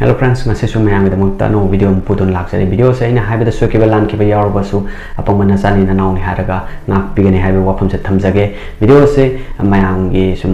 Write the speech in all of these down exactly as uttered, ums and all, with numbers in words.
Hello friends, ꯉꯁꯤꯁꯨ ꯃꯌꯥꯝꯒꯤꯗꯃꯛꯇ ꯑꯅꯧꯕ video ꯑꯃ ꯄꯨꯗꯨꯅ ꯂꯥꯛꯆꯔꯤ꯫ Video ꯑꯁꯦ ꯑꯩꯅ ꯍꯥꯏꯕꯗ ꯁꯣꯏꯈꯤꯕ ꯂꯥꯟꯈꯤꯕ ꯌꯥꯎꯔꯕꯁꯨ ꯑꯄꯪꯕ ꯅꯆꯥꯅꯤ ꯅꯅꯥꯎꯅꯤ ꯍꯥꯏꯔꯒ ꯉꯥꯛꯄꯤꯒꯅꯤ ꯍꯥꯏꯕꯒꯤ ꯋꯥꯐꯝꯁꯦ ꯊꯝꯖꯒꯦ꯫ Video ꯑꯁꯦ ꯃꯌꯥꯝꯒꯤ ꯁꯨꯝ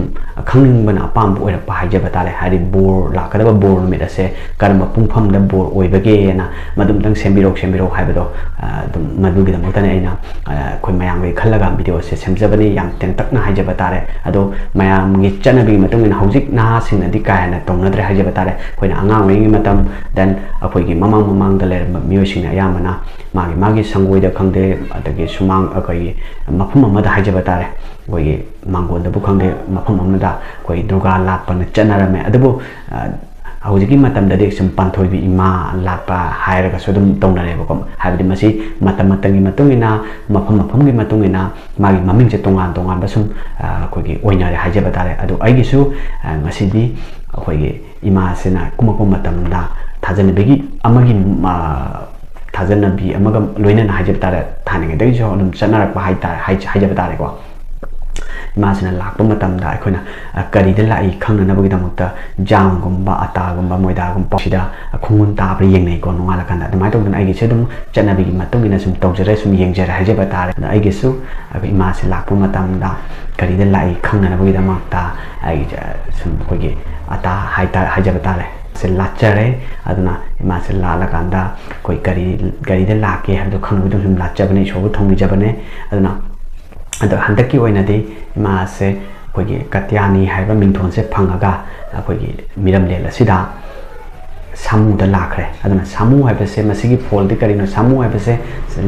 ꯈꯪꯅꯤꯡꯕꯅ ꯑꯄꯥꯝꯕ ꯑꯣꯏꯔꯛꯄ ꯍꯥꯏꯖꯕ ꯇꯥꯔꯦ꯫ ꯍꯥꯏꯗꯤ ꯕꯣꯔ ꯂꯥꯛꯀꯗꯕ ꯕꯣꯔ ꯅꯨꯃꯤꯠ ꯑꯁꯦ ꯀꯔꯝꯕ ꯄꯨꯡꯐꯝꯗ ꯕꯣꯔ ꯑꯣꯏꯕꯒꯦꯅ ꯃꯗꯨꯝꯇꯪ ꯁꯦꯝꯕꯤꯔꯛꯎ, ꯁꯦꯝꯕꯤꯔꯛꯎ ꯍꯥꯏꯕꯗꯣ, ꯑ, ꯑꯗꯨꯝ ꯃꯗꯨꯒꯤꯗꯃꯛꯇꯅꯦ ꯑꯩꯅ, ꯑ, ꯑꯩꯈꯣꯏ ꯃꯌꯥꯝꯒꯤ ꯈꯜꯂꯒ video ꯑꯁꯦ ꯁꯦꯝꯖꯕꯅꯤ꯫ ꯌꯥꯝ ꯇꯦꯟꯇꯛꯅ ꯍꯥꯏꯖꯕ ꯇꯥꯔꯦ꯫ ꯑꯗꯣ ꯃꯌꯥꯝꯒꯤ ꯆꯠꯅꯕꯤꯒꯤ ꯃꯇꯨꯡ ꯏꯟꯅ ꯍꯧꯖꯤꯛ ꯅꯍꯥꯁꯤꯡꯅꯗꯤ ꯀꯥ ꯍꯦꯟꯅ ꯇꯧꯅꯗ꯭ꯔꯦ ꯍꯥꯏꯖꯕ ꯇꯥꯔꯦ꯫ ꯑꯩꯈꯣꯏꯅ ꯑꯉꯥꯡ ꯑꯣꯏꯔꯤꯉꯩ ꯃꯇꯝ, then ꯑꯩꯈꯣꯏꯒꯤ ꯃꯃꯥꯡ ꯃꯃꯥꯡꯗ ꯂꯩꯔꯝꯕ ꯃꯤꯑꯣꯏꯁꯤꯡꯅ ꯑꯌꯥꯝꯕꯅ ꯃꯥꯒꯤ ꯃꯥꯒꯤ ꯁꯪꯒꯣꯏꯗ ꯈꯪꯗꯦ, ꯑꯗꯒꯤ ꯁꯨꯃꯥꯡ, ꯑꯩꯈꯣꯏꯒꯤ ꯃꯐꯝ ꯑꯃꯗ ꯍꯥꯏꯖꯕ ꯇꯥꯔꯦ, ꯑꯩꯈꯣꯏꯒꯤ ꯃꯥꯡꯒꯣꯟꯗꯕꯨ ꯈꯪꯗꯦ, ꯃꯐꯝ ꯑꯃꯗ ꯑꯩꯈꯣꯏ ꯗꯨꯔꯒꯥ ꯂꯥꯠꯄꯅ ꯆꯠꯅꯔꯝꯃꯦ꯫ ꯑꯗꯨꯕꯨ, ꯑ, ꯍꯧꯖꯤꯛꯀꯤ ꯃꯇꯝꯗꯗꯤ ꯁꯨꯝ ꯄꯥꯟꯊꯣꯏꯕꯤ ꯏꯃꯥ ꯂꯥꯠꯄ ꯍꯥꯏꯔꯒꯁꯨ ꯑꯗꯨꯝ ꯇꯧꯅꯔꯦꯕꯀꯣ꯫ ꯍꯥꯏꯕꯗꯤ ꯃꯁꯤ ꯃꯇꯝ ꯃꯇꯝꯒꯤ ꯃꯇꯨꯡ ꯏꯟꯅ, ꯃꯐꯝ ꯃꯐꯝꯒꯤ ꯃꯇꯨꯡ ꯏꯟꯅ ꯃꯥꯒꯤ ꯃꯃꯤꯡꯁꯦ ꯇꯣꯉꯥꯟ ꯇꯣꯉꯥꯟꯕ ꯁꯨꯝ, ꯑ, ꯑꯩꯈꯣꯏꯒꯤ ꯑꯣꯏꯅꯔꯦ ꯍꯥꯏꯖꯕ ꯇꯥꯔꯦ꯫ ꯑꯗꯣ ꯑꯩꯒꯤꯁꯨ, ꯑ, ꯉꯁꯤꯗꯤ ꯑꯩꯈꯣꯏꯒꯤ ꯏꯃꯥꯁꯤꯅ ꯀꯨꯝꯃꯛꯄ ꯃꯇꯝꯗ ꯊꯥꯖꯅꯕꯤꯒꯤ ꯑꯃꯒꯤ, ꯑ, ꯊꯥꯖꯅꯕꯤ ꯑꯃꯒ ꯂꯣꯏꯅꯅ ꯍꯥꯏꯖꯕ ꯇꯥꯔꯦ, ꯊꯥꯏꯅꯉꯩꯗꯒꯤꯁꯨ ꯑꯗꯨꯝ ꯆꯠꯅꯔꯛꯄ ꯍꯥꯏꯇꯥꯔꯦ, ꯍꯥꯏ-, ꯍꯥꯏꯖꯕ ꯇꯥꯔꯦꯀꯣ꯫ ꯏꯃꯥꯁꯤꯅ ꯂꯥꯛꯄ ꯃꯇꯝꯗ ꯑꯩꯈꯣꯏꯅ, ꯑ, ꯀꯔꯤꯗ ꯂꯥꯛꯏ ꯈꯪꯅꯅꯕꯒꯤꯗꯃꯛꯇ ꯖꯥꯝꯒꯨꯝꯕ, ꯑꯇꯥꯒꯨꯝꯕ, ꯃꯣꯏꯗꯥꯒꯨꯝꯕ ꯁꯤꯗ ꯈꯣꯡꯒꯨꯟ ꯇꯥꯕ꯭ꯔꯥ ꯌꯦꯡꯅꯩꯀꯣ ꯅꯣꯡꯉꯥꯜꯂꯀꯥꯟꯗ꯫ ꯑꯗꯨꯃꯥꯏꯅ ꯇꯧꯗꯅ ꯑꯩꯒꯤꯁꯦ ꯑꯗꯨꯝ ꯆꯠꯅꯕꯤꯒꯤ ꯃꯇꯨꯡ ꯏꯟꯅ ꯁꯨꯝ ꯇꯧꯖꯔꯦ, ꯁꯨꯝ ꯌꯦꯡꯖꯔꯦ ꯍꯥꯏꯖꯕ ꯇꯥꯔꯦ꯫ ꯑꯗꯣ ꯑꯩꯒꯤꯁꯨ ꯑꯩꯈꯣꯏ ꯏꯃꯥꯁꯦ ꯂꯥꯛꯄ ꯃꯇꯝꯗ ꯀꯔꯤꯗ ꯂꯥꯛꯏ ꯈꯪꯅꯅꯕꯒꯤꯗꯃꯛꯇ ꯑꯩ, ꯑ, ꯁꯨꯝ ꯑꯩꯈꯣꯏꯒꯤ ꯑꯇꯥ ꯍꯥꯏꯇꯥ-, ꯍꯥꯏꯖꯕ ꯇꯥꯔꯦ, ꯁꯦ ꯂꯥꯠꯆꯔꯦ꯫ ꯑꯗꯨꯅ ꯏꯃꯥꯁꯦ ꯂꯥꯠꯂꯀꯥꯟꯗ ꯑꯩꯈꯣꯏ ꯀꯔꯤ, ꯀꯔꯤꯗ ꯂꯥꯛꯀꯦ ꯍꯥꯏꯕꯗꯣ ꯈꯪꯅꯕꯒꯤꯗꯃꯛ ꯁꯨꯝ ꯂꯥꯠꯆꯕꯅꯦ, ꯏꯁꯣꯔꯕꯨ ꯊꯧꯅꯤꯖꯕꯅꯦ꯫ ꯑꯗꯨꯅ ꯑꯗꯣ ꯍꯟꯗꯛꯀꯤ ꯑꯣꯏꯅꯗꯤ ꯏꯃꯥꯁꯦ ꯑꯩꯈꯣꯏꯒꯤ ꯀꯇ꯭ꯌꯥꯅꯤ ꯍꯥꯏꯕ ꯃꯤꯡꯊꯣꯟꯁꯦ ꯐꯪꯉꯒ ꯑꯩꯈꯣꯏꯒꯤ ꯃꯤꯔꯝꯂꯦꯟ ꯑꯁꯤꯗ ꯁꯥꯃꯨꯗ ꯂꯥꯛꯈ꯭ꯔꯦ꯫ ꯑꯗꯨꯅ ꯁꯥꯃꯨ ꯍꯥꯏꯕꯁꯦ, ꯃꯁꯤꯒꯤ ꯐꯣꯜꯗꯤ ꯀꯔꯤꯅꯣ? ꯁꯥꯃꯨ ꯍꯥꯏꯕꯁꯦ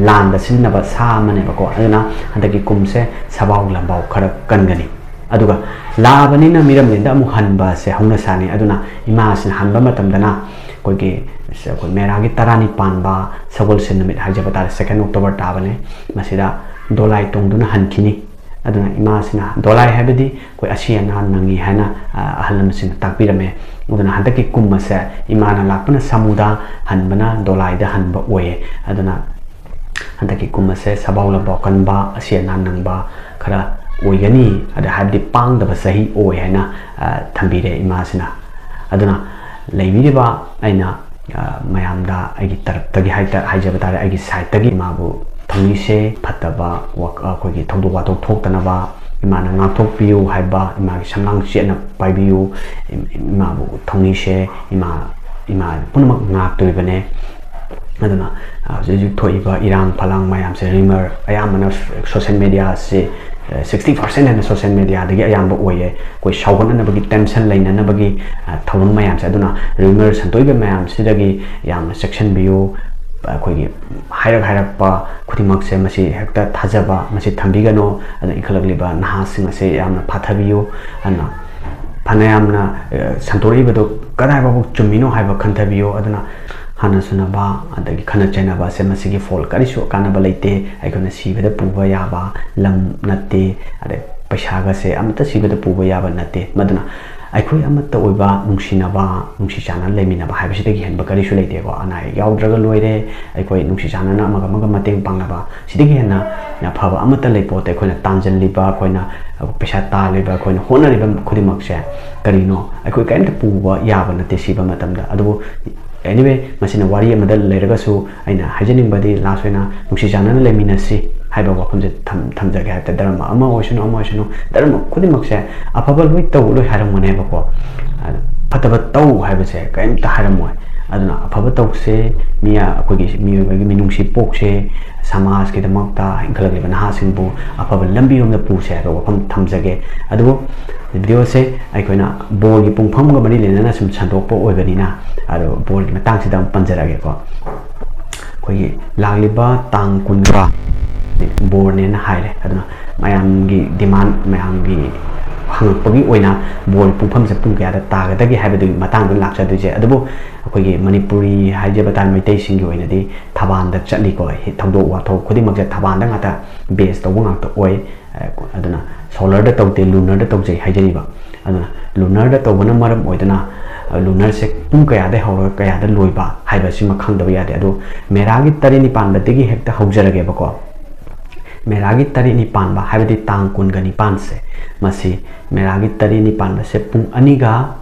ꯂꯥꯟꯗ ꯁꯤꯖꯤꯟꯅꯕ ꯁꯥ ꯑꯃꯅꯦꯕꯀꯣ꯫ ꯑꯗꯨꯅ ꯍꯟꯗꯛꯀꯤ ꯀꯨꯝꯁꯦ ꯁꯥꯕꯥꯎ ꯂꯝꯕꯥꯎ ꯈꯔ ꯀꯟꯒꯅꯤ꯫ ꯑꯗꯨꯒ ꯂꯥꯛꯑꯕꯅꯤꯅ ꯃꯤꯔꯝꯂꯦꯟꯗ ꯑꯃꯨꯛ ꯍꯟꯕꯁꯦ ꯍꯧꯅ ꯁꯥꯅꯤ꯫ ꯑꯗꯨꯅ ꯏꯃꯥꯁꯤꯅ ꯍꯟꯕ ꯃꯇꯝꯗꯅ ꯑꯩꯈꯣꯏꯒꯤ, ꯑꯩꯈꯣꯏ ꯃꯦꯔꯥꯒꯤ ꯇꯔꯥꯅꯤ ꯄꯥꯟꯕ ꯁꯒꯣꯜꯁꯦꯟ ꯅꯨꯃꯤꯠ ꯍꯥꯏꯖꯕ ꯇꯥꯔꯦ, second October ꯇꯥꯕꯅꯦ꯫ ꯃꯁꯤꯗ ꯗꯣꯂꯥꯏ ꯇꯣꯡꯗꯨꯅ ꯍꯟꯈꯤꯅꯤ꯫ ꯑꯗꯨꯅ ꯏꯃꯥꯁꯤꯅ, ꯗꯣꯂꯥꯏ ꯍꯥꯏꯕꯗꯤ ꯑꯩꯈꯣꯏ ꯑꯁꯤ ꯑꯅꯥ ꯅꯪꯉꯤ ꯍꯥꯏꯅ, ꯑ, ꯑꯍꯜ ꯂꯃꯟꯁꯤꯡꯅ ꯇꯥꯛꯄꯤꯔꯝꯃꯦ꯫ ꯑꯗꯨꯅ ꯍꯟꯗꯛꯀꯤ ꯀꯨꯝ ꯑꯁꯦ ꯏꯃꯥꯅ ꯂꯥꯛꯄꯅ ꯁꯥꯃꯨꯗ, ꯍꯟꯕꯅ ꯗꯣꯂꯥꯏꯗ ꯍꯟꯕ ꯑꯣꯏꯌꯦ꯫ ꯑꯗꯨꯅ ꯍꯟꯗꯛꯀꯤ ꯀꯨꯝ ꯑꯁꯦ ꯁꯥꯕꯥꯎ ꯂꯝꯕꯥꯎ ꯀꯟꯕ, ꯑꯁꯤ ꯑꯅꯥ ꯅꯪꯕ ꯈꯔ ꯑꯣꯏꯒꯅꯤ, ꯑꯗ ꯍꯥꯏꯕꯗꯤ ꯄꯥꯡꯗꯕ ꯆꯍꯤ ꯑꯣꯏ ꯍꯥꯏꯅ, ꯑ, ꯊꯝꯕꯤꯔꯦ ꯏꯃꯥꯁꯤꯅ꯫ ꯑꯗꯨꯅ ꯂꯩꯕꯤꯔꯤꯕ ꯑꯩꯅ, ꯑ, ꯃꯌꯥꯝꯗ ꯑꯩꯒꯤ ꯇꯔꯞꯇꯒꯤ ꯍꯥꯏꯇꯥ-, ꯍꯥꯏꯖꯕ ꯇꯥꯔꯦ, ꯑꯩꯒꯤ ꯁꯥꯏꯠꯇꯒꯤ ꯏꯃꯥꯕꯨ ꯊꯧꯅꯤꯁꯦ ꯐꯠꯇꯕ ꯋꯥ-, ꯑꯩꯈꯣꯏꯒꯤ ꯊꯧꯗꯣꯛ ꯋꯥꯊꯣꯛ ꯊꯣꯛꯇꯅꯕ, ꯏꯃꯥꯅ ꯉꯥꯛꯊꯣꯛꯄꯤꯌꯨ ꯍꯥꯏꯕ, ꯏꯃꯥꯒꯤ ꯁꯝꯂꯥꯡ ꯆꯦꯠꯅ ꯄꯥꯏꯕꯤꯌꯨ, ꯏꯝ-, ꯏꯃꯥꯕꯨ ꯊꯧꯅꯤꯁꯦ, ꯏꯃꯥ, ꯏꯃꯥ ꯄꯨꯝꯅꯃꯛ ꯉꯥꯛꯇꯣꯔꯤꯕꯅꯦ꯫ ꯑꯗꯨꯅ, ꯑ, ꯍꯧꯖꯤꯛ ꯍꯧꯖꯤꯛ ꯊꯣꯛꯏꯕ ꯏꯔꯥꯡ ꯐꯂꯥꯡ ꯃꯌꯥꯝꯁꯦ, ꯔꯤꯃꯔ ꯑꯌꯥꯝꯕꯅ ꯁꯣꯁꯦꯜ ꯃꯦꯗꯤꯌꯥꯁꯦ, ꯑ, sixty percent ꯍꯦꯟꯅ ꯁꯣꯁꯦꯜ ꯃꯦꯗꯤꯌꯥꯗꯒꯤ ꯑꯌꯥꯝꯕ ꯑꯣꯏꯌꯦ꯫ ꯑꯩꯈꯣꯏ ꯁꯥꯎꯒꯠꯅꯅꯕꯒꯤ, ꯇꯦꯟꯁꯟ ꯂꯩꯅꯅꯕꯒꯤ, ꯑ, ꯊꯧꯔꯝ ꯃꯌꯥꯝꯁꯦ꯫ ꯑꯗꯨꯅ ꯔꯤꯃꯔ ꯁꯟꯗꯣꯛꯏꯕ ꯃꯌꯥꯝꯁꯤꯗꯒꯤ ꯌꯥꯝꯅ ꯆꯦꯛꯁꯤꯟꯕꯤꯌꯨ꯫ ꯑꯩꯈꯣꯏꯒꯤ ꯍꯥꯏꯔꯛ ꯍꯥꯏꯔꯛꯄ ꯈꯨꯗꯤꯡꯃꯛꯁꯦ ꯃꯁꯤ ꯍꯦꯛꯇ ꯊꯥꯖꯕ, ꯃꯁꯤ ꯊꯝꯕꯤꯒꯅꯨ꯫ ꯑꯗꯨꯅ ꯏꯟꯈꯠꯂꯛꯂꯤꯕ ꯅꯍꯥꯁꯤꯡ ꯑꯁꯦ ꯌꯥꯝꯅ ꯐꯥꯊꯕꯤꯌꯨ꯫ ꯑꯗꯨꯅ ꯐꯅꯌꯥꯝꯅ, ꯑ, ꯁꯟꯗꯣꯔꯛꯏꯕꯗꯣ ꯀꯗꯥꯏ ꯐꯥꯎꯕ ꯆꯨꯝꯃꯤꯅꯣ ꯍꯥꯏꯕ ꯈꯟꯊꯕꯤꯌꯨ꯫ ꯑꯗꯨꯅ ꯍꯥꯟꯅ ꯁꯨꯅꯕ ꯑꯗꯒꯤ ꯈꯠꯅ ꯆꯩꯅꯕ ꯑꯁꯦ ꯃꯁꯤꯒꯤ ꯐꯣꯜ ꯀꯔꯤꯁꯨ ꯀꯥꯟꯅꯕ ꯂꯩꯇꯦ꯫ ꯑꯩꯈꯣꯏꯅ ꯁꯤꯕꯗ ꯄꯨꯕ ꯌꯥꯕ ꯂꯝ ꯅꯠꯇꯦ, ꯑꯗꯩ ꯄꯩꯁꯥꯒꯁꯦ ꯑꯃꯠꯇ ꯁꯤꯕꯗ ꯄꯨꯕ ꯌꯥꯕ ꯅꯠꯇꯦ꯫ ꯃꯗꯨꯅ ꯑꯩꯈꯣꯏ ꯑꯃꯠꯇ ꯑꯣꯏꯕ ꯅꯨꯡꯁꯤꯅꯕ, ꯅꯨꯡꯁꯤ ꯆꯥꯟꯅꯅ ꯂꯩꯃꯤꯟꯅꯕ ꯍꯥꯏꯕꯁꯤꯗꯒꯤ ꯍꯦꯟꯕ ꯀꯔꯤꯁꯨ ꯂꯩꯇꯦꯀꯣ꯫ ꯑꯅꯥ ꯑꯌꯦꯛ ꯌꯥꯎꯗ꯭ꯔꯒ ꯂꯣꯏꯔꯦ꯫ ꯑꯩꯈꯣꯏ ꯅꯨꯡꯁꯤ ꯆꯥꯟꯅꯅ ꯑꯃꯒ ꯑꯃꯒ ꯃꯇꯦꯡ ꯄꯥꯡꯅꯕ, ꯁꯤꯗꯒꯤ ꯍꯦꯟꯅ ꯑꯐꯕ ꯑꯃꯠꯇ ꯂꯩꯄꯣꯠꯇꯦ꯫ ꯑꯩꯈꯣꯏꯅ ꯇꯥꯟꯖꯜꯂꯤꯕ, ꯑꯩꯈꯣꯏꯅ ꯄꯩꯁꯥ ꯇꯥꯜꯂꯤꯕ, ꯑꯩꯈꯣꯏꯅ ꯍꯣꯠꯅꯔꯤꯕ ꯈꯨꯗꯤꯡꯃꯛꯁꯦ ꯀꯔꯤꯅꯣ? ꯑꯩꯈꯣꯏ ꯀꯔꯤꯝꯇ ꯄꯨꯕ ꯌꯥꯕ ꯅꯠꯇꯦ ꯁꯤꯕ ꯃꯇꯝꯗ꯫ ꯑꯗꯨꯕꯨ anyway, ꯃꯁꯤꯅ ꯋꯥꯔꯤ ꯑꯃꯗ ꯂꯩꯔꯒꯁꯨ, ꯑꯩꯅ ꯍꯥꯏꯖꯅꯤꯡꯕꯗꯤ ꯂꯥꯁ ꯑꯣꯏꯅ ꯅꯨꯡꯁꯤ ꯆꯥꯟꯅꯅ ꯂꯩꯃꯤꯟꯅꯁꯤ ꯍꯥꯏꯕ ꯋꯥꯐꯝꯁꯦ ꯊꯝ-, ꯊꯝꯖꯒꯦ ꯍꯥꯏꯕ ꯇꯥꯏ꯫ ꯙꯔꯃ ꯑꯃ ꯑꯣꯏꯁꯅꯨ, ꯑꯃ ꯑꯣꯏꯁꯅꯨ, ꯙꯔꯃ ꯈꯨꯗꯤꯡꯃꯛꯁꯦ ꯑꯐꯕ ꯂꯣꯏ ꯇꯧ ꯂꯣꯏ ꯍꯥꯏꯔꯝꯒꯅꯦꯕꯀꯣ꯫ ꯑꯗ ꯐꯠꯇꯕ ꯇꯧ ꯍꯥꯏꯕꯁꯦ ꯀꯔꯤꯝꯇ ꯍꯥꯏꯔꯝꯃꯣꯏ꯫ ꯑꯗꯨꯅ ꯑꯐꯕ ꯇꯧꯁꯦ, ꯃꯤ, ꯑꯩꯈꯣꯏꯒꯤ ꯃꯤꯑꯣꯏꯕꯒꯤ ꯃꯤꯅꯨꯡꯁꯤ ꯄꯣꯛꯁꯦ, ꯁꯃꯥꯖꯀꯤꯗꯃꯛꯇ ꯏꯟꯈꯠꯂꯛꯂꯤꯕ ꯅꯍꯥꯁꯤꯡꯕꯨ ꯑꯐꯕ ꯂꯝꯕꯤꯔꯣꯝꯗ ꯄꯨꯁꯦ ꯍꯥꯏꯕ ꯋꯥꯐꯝ ꯊꯝꯖꯒꯦ꯫ ꯑꯗꯨꯕꯨ ꯚꯤꯗꯤꯑꯣꯁꯦ ꯑꯩꯈꯣꯏꯅ ꯕꯣꯔꯒꯤ ꯄꯨꯡꯐꯝꯒ ꯃꯔꯤ ꯂꯩꯅꯅ ꯁꯨꯝ ꯁꯟꯗꯣꯛꯄ ꯑꯣꯏꯕꯅꯤꯅ, ꯑꯗꯣ ꯕꯣꯔꯒꯤ ꯃꯇꯥꯡꯁꯤꯗ ꯑꯃꯨꯛ ꯄꯟꯖꯔꯛꯑꯒꯦꯀꯣ꯫ ꯑꯩꯈꯣꯏꯒꯤ ꯂꯥꯛꯂꯤꯕ ꯇꯥꯡ ꯀꯨꯟꯒ ꯕꯣꯔꯅꯦꯅ ꯍꯥꯏꯔꯦ꯫ ꯑꯗꯨꯅ ꯃꯌꯥꯝꯒꯤ ꯗꯤꯃꯥꯟ, ꯃꯌꯥꯝꯒꯤ ꯍꯪꯉꯛꯄꯒꯤ ꯑꯣꯏꯅ ꯕꯣꯔ ꯄꯨꯡꯐꯝꯁꯦ ꯄꯨꯡ ꯀꯌꯥꯗ ꯇꯥꯒꯗꯒꯦ ꯍꯥꯏꯕꯗꯨꯒꯤ ꯃꯇꯥꯡꯗ ꯂꯥꯛꯆꯗꯣꯏꯁꯦ꯫ ꯑꯗꯨꯕꯨ ꯑꯩꯈꯣꯏꯒꯤ ꯃꯅꯤꯄꯨꯔꯤ ꯍꯥꯏꯖꯕ ꯇꯥꯔꯦ, ꯃꯩꯇꯩꯁꯤꯡꯒꯤ ꯑꯣꯏꯅꯗꯤ ꯊꯧꯕꯥꯜꯗ ꯆꯠꯂꯤꯀꯣ꯫ ꯍꯤ-, ꯊꯧꯗꯣꯛ ꯋꯥꯊꯣꯛ ꯈꯨꯗꯤꯡꯃꯛꯁꯦ ꯊꯧꯕꯥꯜꯗ ꯉꯥꯛꯇ ꯕꯦꯁ ꯇꯧꯕ ꯉꯥꯛꯇ ꯑꯣꯏ꯫ ꯑꯦ, ꯑꯗꯨꯅ ꯁꯣꯂꯔꯗ ꯇꯧꯗꯦ, ꯂꯨꯅꯔꯗ ꯇꯧꯖꯩ ꯍꯥꯏꯖꯔꯤꯕ꯫ ꯑꯗꯨꯅ ꯂꯨꯅꯔꯗ ꯇꯧꯕꯅ ꯃꯔꯝ ꯑꯣꯏꯗꯨꯅ, ꯑ, ꯂꯨꯅꯔꯁꯦ ꯄꯨꯡ ꯀꯌꯥꯗꯒꯤ ꯍꯧꯔꯒ ꯀꯌꯥꯗ ꯂꯣꯏꯕ ꯍꯥꯏꯕꯁꯤꯃ ꯈꯪꯗꯕ ꯌꯥꯗꯦ꯫ ꯑꯗꯨ ꯃꯦꯔꯥꯒꯤ ꯇꯔꯦꯠꯅꯤ ꯄꯥꯟꯕꯗꯒꯤ ꯍꯦꯛꯇ ꯍꯧꯖꯔꯒꯦꯕꯀꯣ꯫ ꯃꯦꯔꯥꯒꯤ ꯇꯔꯦꯠꯅꯤ ꯄꯥꯟꯕ ꯍꯥꯏꯕꯗꯤ ꯇꯥꯡ ꯀꯨꯟꯒ ꯅꯤꯄꯥꯟꯁꯦ, ꯃꯁꯤ ꯃꯦꯔꯥꯒꯤ ꯇꯔꯦꯠꯅꯤ ꯄꯥꯟꯕꯁꯦ ꯄꯨꯡ ꯑꯅꯤꯒ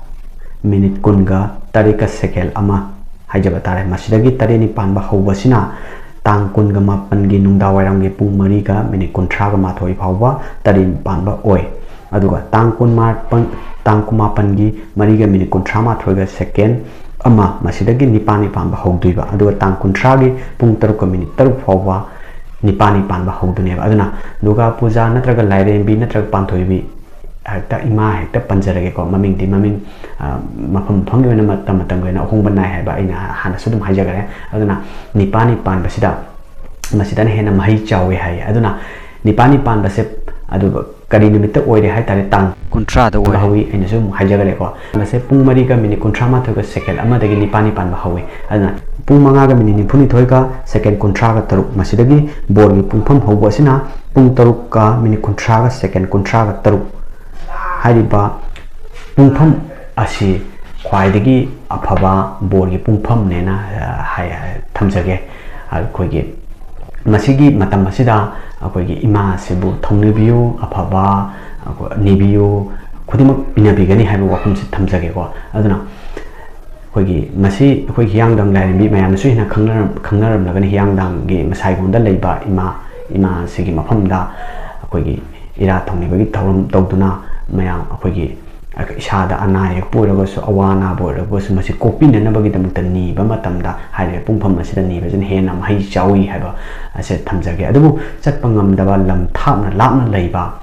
ꯃꯤꯅꯤꯠ ꯀꯨꯟꯒ ꯇꯔꯦꯠꯀ ꯁꯦꯀꯦꯟ ꯑꯃ ꯍꯥꯏꯖꯕ ꯇꯥꯔꯦ꯫ ꯃꯁꯤꯗꯒꯤ ꯇꯔꯦꯠꯅꯤ ꯄꯥꯟꯕ ꯍꯧꯕꯁꯤꯅ ꯇꯥꯡ ꯀꯨꯟꯒ ꯃꯥꯄꯟꯒꯤ ꯅꯨꯡꯗꯥꯡ ꯋꯥꯏꯔꯝꯒꯤ ꯄꯨꯡ ꯃꯔꯤꯒ ꯃꯤꯅꯤꯠ ꯀꯨꯟꯊ꯭ꯔꯥꯒ ꯃꯥꯊꯣꯏ ꯐꯥꯎꯕ ꯇꯔꯦꯠꯅꯤ ꯄꯥꯟꯕ ꯑꯣꯏ꯫ ꯑꯗꯨꯒ ꯇꯥꯡ ꯀꯨꯟꯃꯥꯄꯟ, ꯇꯥꯡ ꯀꯨꯟꯃꯥꯄꯟꯒꯤ ꯃꯔꯤꯒ ꯃꯤꯅꯤꯠ ꯀꯨꯟꯊ꯭ꯔꯥ ꯃꯥꯊꯣꯏꯒ ꯁꯦꯀꯦꯟ ꯑꯃ, ꯃꯁꯤꯗꯒꯤ ꯅꯤꯄꯥꯜꯅꯤ ꯄꯥꯟꯕ ꯍꯧꯗꯣꯏꯕ꯫ ꯑꯗꯨꯒ ꯇꯥꯡ ꯀꯨꯟꯊ꯭ꯔꯥꯒꯤ ꯄꯨꯡ ꯇꯔꯨꯛꯀ ꯃꯤꯅꯤꯠ ꯇꯔꯨꯛ ꯐꯥꯎꯕ ꯅꯤꯄꯥꯜꯅꯤ ꯄꯥꯟꯕ ꯍꯧꯗꯣꯏꯅꯦꯕ꯫ ꯑꯗꯨꯅ ꯗꯨꯔꯒꯥ ꯄꯨꯖꯥ ꯅꯠꯇ꯭ꯔꯒ ꯂꯥꯏꯔꯦꯝꯕꯤ ꯅꯠꯇ꯭ꯔꯒ ꯄꯥꯟꯊꯣꯏꯕꯤ, ꯍꯦꯛꯇ ꯏꯃꯥ ꯍꯦꯛꯇ ꯄꯟꯖꯔꯒꯦꯀꯣ, ꯃꯃꯤꯡꯗꯤ ꯃꯃꯤꯡ, ꯑ, ꯃꯐꯝ ꯃꯐꯝꯒꯤ ꯑꯣꯏꯅ, ꯃꯇꯝ ꯃꯇꯝꯒꯤ ꯑꯣꯏꯅ ꯑꯍꯣꯡꯕ ꯅꯥꯏ ꯍꯥꯏꯕ ꯑꯩꯅ ꯍꯥꯟꯅꯁꯨ ꯑꯗꯨꯝ ꯍꯥꯏꯖꯈ꯭ꯔꯦ꯫ ꯑꯗꯨꯅ ꯅꯤꯄꯥꯜꯅꯤ ꯄꯥꯟꯕꯁꯤꯗ ꯃꯁꯤꯗꯅ ꯍꯦꯟꯅ ꯃꯍꯩ ꯆꯥꯎꯋꯤ ꯍꯥꯏ꯫ ꯑꯗꯨꯅ ꯅꯤꯄꯥꯜꯅꯤ ꯄꯥꯟꯕꯁꯦ ꯑꯗꯨ ꯀꯔꯤ ꯅꯨꯃꯤꯠꯇ ꯑꯣꯏꯔꯦ ꯍꯥꯏ ꯇꯥꯔꯦ, ꯇꯥꯡ ꯀꯨꯟꯊ꯭ꯔꯥꯗ ꯑꯣꯏꯔꯦ꯫ ꯍꯧꯋꯤ, ꯑꯩꯅꯁꯨ ꯑꯃꯨꯛ ꯍꯥꯏꯖꯈ꯭ꯔꯦꯀꯣ꯫ ꯃꯁꯦ ꯄꯨꯡ ꯃꯔꯤꯒ ꯃꯤꯅꯤꯠ ꯀꯨꯟꯊ꯭ꯔꯥ ꯃꯥꯊꯣꯏꯒ ꯁꯦꯀꯦꯟ ꯑꯃꯗꯒꯤ ꯅꯤꯄꯥꯜꯅꯤ ꯄꯥꯟꯕ ꯍꯧꯋꯤ꯫ ꯑꯗꯨꯅ ꯄꯨꯡ ꯃꯉꯥꯒ ꯃꯤꯅꯤꯠ ꯅꯤꯐꯨꯅꯤꯊꯣꯏꯒ ꯁꯦꯀꯦꯟ ꯀꯨꯟꯊ꯭ꯔꯥꯒ ꯇꯔꯨꯛ, ꯃꯁꯤꯗꯒꯤ ꯕꯣꯔꯒꯤ ꯄꯨꯡꯐꯝ ꯍꯧꯕ ꯑꯁꯤꯅ ꯄꯨꯡ ꯇꯔꯨꯛꯀ ꯃꯤꯅꯤꯠ ꯀꯨꯟꯊ꯭ꯔꯥꯒ ꯁꯦꯀꯦꯟ ꯀꯨꯟꯊ꯭ꯔꯥꯒ ꯇꯔꯨꯛ꯫ ꯍꯥꯏꯔꯤꯕ ꯄꯨꯡꯐꯝ ꯑꯁꯤ ꯈ꯭ꯋꯥꯏꯗꯒꯤ ꯑꯐꯕ ꯕꯣꯔꯒꯤ ꯄꯨꯡꯐꯝꯅꯦꯅ, ꯑ, ꯍꯥꯏ-, ꯊꯝꯖꯒꯦ꯫ ꯑꯩꯈꯣꯏꯒꯤ ꯃꯁꯤꯒꯤ ꯃꯇꯝ ꯑꯁꯤꯗ ꯑꯩꯈꯣꯏꯒꯤ ꯏꯃꯥ ꯑꯁꯤꯕꯨ ꯊꯧꯅꯤꯕꯤꯌꯨ, ꯑꯐꯕ, ꯑꯩꯈꯣꯏ, ꯅꯤꯕꯤꯌꯨ, ꯈꯨꯗꯤꯡꯃꯛ ꯄꯤꯅꯕꯤꯒꯅꯤ ꯍꯥꯏꯕ ꯋꯥꯐꯝꯁꯤ ꯊꯝꯖꯒꯦꯀꯣ꯫ ꯑꯗꯨꯅ ꯑꯩꯈꯣꯏꯒꯤ ꯃꯁꯤ ꯑꯩꯈꯣꯏ ꯍꯤꯌꯥꯡꯗꯥꯡ ꯂꯥꯏꯔꯦꯝꯕꯤ ꯃꯌꯥꯝꯅꯁꯨ ꯍꯦꯟꯅ ꯈꯪꯅꯔꯝ-, ꯈꯪꯅꯔꯝꯂꯒꯅꯤ꯫ ꯍꯤꯌꯥꯡꯗꯥꯡꯒꯤ ꯃꯁꯥꯏꯒꯣꯟꯗ ꯂꯩꯕ ꯏꯃꯥ, ꯏꯃꯥꯁꯤꯒꯤ ꯃꯐꯝꯗ ꯑꯩꯈꯣꯏꯒꯤ ꯏꯔꯥꯠ ꯊꯧꯅꯤꯕꯒꯤ ꯊꯧꯔꯝ ꯇꯧꯗꯨꯅ ꯃꯌꯥꯝ ꯑꯩꯈꯣꯏꯒꯤ ꯏꯁꯥꯗ ꯑꯅꯥ ꯑꯌꯦꯛꯄꯨ ꯑꯣꯏꯔꯒꯁꯨ, ꯑꯋꯥ ꯑꯅꯥꯕꯨ ꯑꯣꯏꯔꯒꯁꯨ, ꯃꯁꯤ ꯀꯣꯛꯄꯤꯅꯅꯕꯒꯤꯗꯃꯛꯇ ꯅꯤꯕ ꯃꯇꯝꯗ ꯍꯥꯏꯔꯤꯕ ꯄꯨꯡꯐꯝ ꯑꯁꯤꯗ ꯅꯤꯕꯁꯤꯅ ꯍꯦꯟꯅ ꯃꯍꯩ ꯆꯥꯎꯏ ꯍꯥꯏꯕ ꯑꯁꯦ ꯊꯝꯖꯒꯦ꯫ ꯑꯗꯨꯕꯨ ꯆꯠꯄ ꯉꯝꯗꯕ, ꯂꯝ ꯊꯥꯞꯅ ꯂꯥꯞꯅ ꯂꯩꯕ,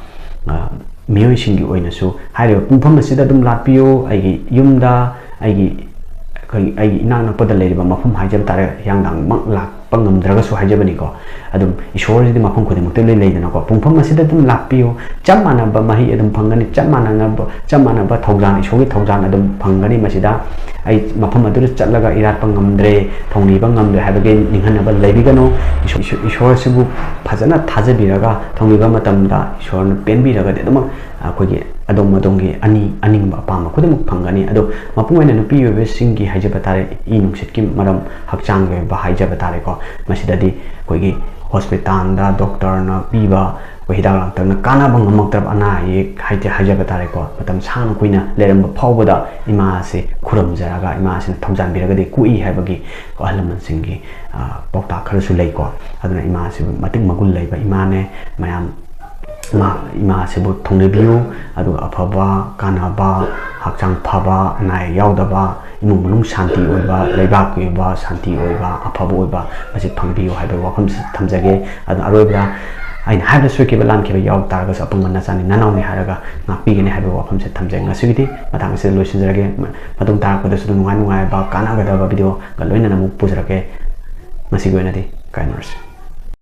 ꯑ, ꯃꯤꯑꯣꯏꯁꯤꯡꯒꯤ ꯑꯣꯏꯅꯁꯨ ꯍꯥꯏꯔꯤꯕ ꯄꯨꯡꯐꯝ ꯑꯁꯤꯗ ꯑꯗꯨꯝ ꯂꯥꯠꯄꯤꯌꯨ꯫ ꯑꯩꯒꯤ ꯌꯨꯝꯗ, ꯑꯩꯒꯤ, ꯑꯩꯈꯣꯏ, ꯑꯩꯒꯤ ꯏꯅꯥꯛ ꯅꯛꯄꯗ ꯂꯩꯔꯤꯕ ꯃꯐꯝ ꯍꯥꯏꯖꯕ ꯇꯥꯔꯦ, ꯍꯤꯌꯥꯡꯗꯥꯡꯃꯛ ꯂꯥꯛꯄ ꯉꯝꯗ꯭ꯔꯒꯁꯨ ꯍꯥꯏꯖꯕꯅꯤꯀꯣ꯫ ꯑꯗꯨꯝ ꯏꯁꯣꯔꯁꯤꯗꯤ ꯃꯐꯝ ꯈꯨꯗꯤꯡꯃꯛꯇ ꯂꯣꯏ ꯂꯩꯗꯅꯀꯣ꯫ ꯄꯨꯡꯐꯝ ꯑꯁꯤꯗ ꯑꯗꯨꯝ ꯂꯥꯠꯄꯤꯌꯨ꯫ ꯆꯞ ꯃꯥꯟꯅꯕ ꯃꯍꯩ ꯑꯗꯨꯝ ꯐꯪꯒꯅꯤ, ꯆꯞ ꯃꯥꯟꯅꯅꯕ, ꯆꯞ ꯃꯥꯟꯅꯕ ꯊꯧꯖꯥꯜ, ꯏꯁꯣꯔꯒꯤ ꯊꯧꯖꯥꯜ ꯑꯗꯨꯝ ꯐꯪꯒꯅꯤ꯫ ꯃꯁꯤꯗ ꯑꯩ ꯃꯐꯝ ꯑꯗꯨꯗ ꯆꯠꯂꯒ ꯏꯔꯥꯠꯄ ꯉꯝꯗ꯭ꯔꯦ, ꯊꯧꯅꯤꯕ ꯉꯝꯗ꯭ꯔꯦ ꯍꯥꯏꯕꯒꯤ ꯅꯤꯡꯍꯟꯅꯕ ꯂꯩꯕꯤꯒꯅꯨ꯫ ꯏꯁꯣ-, ꯏꯁꯣ-, ꯏꯁꯣꯔꯁꯤꯕꯨ ꯐꯖꯅ ꯊꯥꯖꯕꯤꯔꯒ ꯊꯧꯅꯤꯕ ꯃꯇꯝꯗ ꯏꯁꯣꯔꯅ ꯄꯦꯟꯕꯤꯔꯒꯗꯤ ꯑꯗꯨꯃꯛ ꯑꯩꯈꯣꯏꯒꯤ ꯑꯗꯣꯝ ꯑꯗꯣꯝꯒꯤ ꯑꯅꯤ-, ꯑꯅꯤꯡꯕ ꯑꯄꯥꯝꯕ ꯈꯨꯗꯤꯡꯃꯛ ꯐꯪꯒꯅꯤ꯫ ꯑꯗꯣ ꯃꯄꯨꯡ ꯑꯣꯏꯅ ꯅꯨꯄꯤ ꯑꯣꯏꯕꯁꯤꯡꯒꯤ ꯍꯥꯏꯖꯕ ꯇꯥꯔꯦ, ꯏ ꯅꯨꯡꯁꯤꯠꯀꯤ ꯃꯔꯝ, ꯍꯛꯆꯥꯡꯒꯤ ꯑꯣꯏꯕ ꯍꯥꯏꯖꯕ ꯇꯥꯔꯦꯀꯣ, ꯃꯁꯤꯗꯗꯤ ꯑꯩꯈꯣꯏꯒꯤ ꯍꯣꯁꯄꯤꯇꯥꯜꯗ ꯗꯣꯛꯇꯔꯅ ꯄꯤꯕ ꯑꯩꯈꯣꯏ ꯍꯤꯗꯥꯛ ꯂꯥꯡꯊꯛꯅ ꯀꯥꯟꯅꯕ ꯉꯝꯃꯛꯇ꯭ꯔꯕ ꯑꯅꯥ ꯑꯌꯦꯛ ꯍꯥꯏꯗꯤ ꯍꯥꯏꯖꯕ ꯇꯥꯔꯦꯀꯣ, ꯃꯇꯝ ꯁꯥꯡꯅ ꯀꯨꯏꯅ ꯂꯩꯔꯝꯕ ꯐꯥꯎꯕꯗ ꯏꯃꯥ ꯑꯁꯤ ꯈꯨꯔꯨꯝꯖꯔꯒ ꯏꯃꯥ ꯑꯁꯤꯅ ꯊꯧꯖꯥꯟꯕꯤꯔꯒꯗꯤ ꯀꯣꯛꯏ ꯍꯥꯏꯕꯒꯤ ꯑꯍꯜ ꯂꯃꯟꯁꯤꯡꯒꯤ, ꯑ, ꯄꯥꯎꯇꯥꯛ ꯈꯔꯁꯨ ꯂꯩꯀꯣ꯫ ꯑꯗꯨꯅ ꯏꯃꯥ ꯑꯁꯤꯕꯨ ꯃꯇꯤꯛ ꯃꯒꯨꯟ ꯂꯩꯕ ꯏꯃꯥꯅꯦ꯫ ꯃꯌꯥꯝ ꯃꯥ, ꯏꯃꯥ ꯑꯁꯤꯕꯨ ꯊꯧꯅꯕꯤꯌꯨ, ꯑꯗꯨꯒ ꯑꯐꯕ, ꯀꯥꯟꯅꯕ, ꯍꯛꯆꯥꯡ ꯐꯕ, ꯑꯅꯥ ꯑꯌꯦꯛ ꯌꯥꯎꯗꯕ, ꯏꯃꯨꯡ ꯃꯅꯨꯡ ꯁꯥꯟꯇꯤ ꯑꯣꯏꯕ, ꯂꯩꯕꯥꯛꯀꯤ ꯑꯣꯏꯕ ꯁꯥꯟꯇꯤ ꯑꯣꯏꯕ, ꯑꯐꯕ ꯑꯣꯏꯕ, ꯃꯁꯤ ꯐꯪꯕꯤꯌꯨ ꯍꯥꯏꯕ ꯋꯥꯐꯝꯁꯤ ꯊꯝꯖꯒꯦ꯫ ꯑꯗꯨꯅ ꯑꯔꯣꯏꯕꯗ ꯑꯩꯅ ꯍꯥꯏꯕꯗ ꯁꯣꯏꯈꯤꯕ ꯂꯥꯟꯈꯤꯕ ꯌꯥꯎ ꯇꯥꯔꯒꯁꯨ ꯑꯄꯪꯕ ꯅꯆꯥꯅꯤ ꯅꯅꯥꯎꯅꯤ ꯍꯥꯏꯔꯒ ꯉꯥꯛꯄꯤꯒꯅꯤ ꯍꯥꯏꯕ ꯋꯥꯐꯝꯁꯦ ꯊꯝꯖꯩ꯫ ꯉꯁꯤꯒꯤꯗꯤ ꯃꯇꯥꯡ ꯑꯁꯤꯗ ꯂꯣꯏꯁꯤꯟꯖꯔꯒꯦ꯫ ꯃ-, ꯃꯇꯨꯡ ꯇꯥꯔꯛꯄꯗꯁꯨ ꯑꯗꯨꯝ ꯅꯨꯡꯉꯥꯏ ꯅꯨꯡꯉꯥꯏꯕ ꯀꯥꯟꯅꯒꯗꯕ ꯚꯤꯗꯤꯑꯣꯒ ꯂꯣꯏꯅꯅ ꯑꯃꯨꯛ ꯄꯨꯖꯔꯛꯀꯦ꯫ ꯉꯁꯤꯒꯤ ꯑꯣꯏꯅꯗꯤ ꯀꯥꯏꯅꯔꯁꯤ꯫